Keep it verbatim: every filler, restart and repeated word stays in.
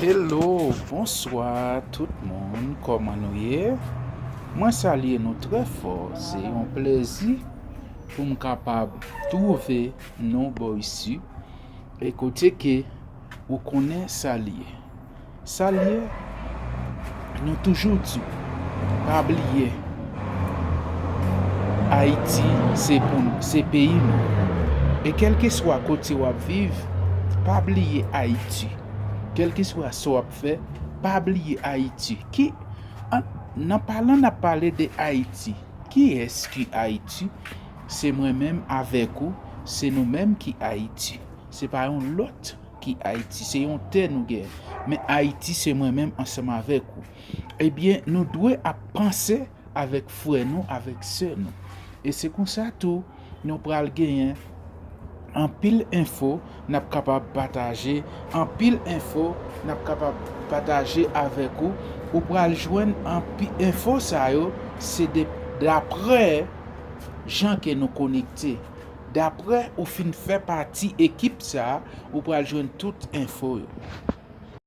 Hello, bonswa tout moun, kòman nou ye? Mwen salye nou trè fò, se yon plezi pou m kapab twouve nou bò isi, e kote ke ou konnen sa l ye. Sa l ye, nou toujou di, pa bliye, Ayiti se pou n, se peyi nou. E kèlkeswa kote w ap viv, pa bliye Ayiti. Kèlkeswa sa w ap fè, pa bliye Ayiti. Ki, an, nan palan n ap pale de Ayiti. Kiyès ki Ayiti? Se mwen menm avèk ou, se nou menm ki Ayiti. Se pa yon lòt ki Ayiti, se yon tè nou gen. Men Ayiti se mwen menm ansanm avèk ou. Ebyen, nou dwe ap panse avèk frè nou, avèk sè nou. E se konsa tou, nou pral genyen anpil enfo n ap kapab pataje, anpil enfo n ap kapab pataje avèk ou. Ou pral jwenn anpil enfo sa yo, se de, daprè jan ke nou konekte. Daprè ou fin fè pati ekip sa a, ou pral jwenn tout enfo yo.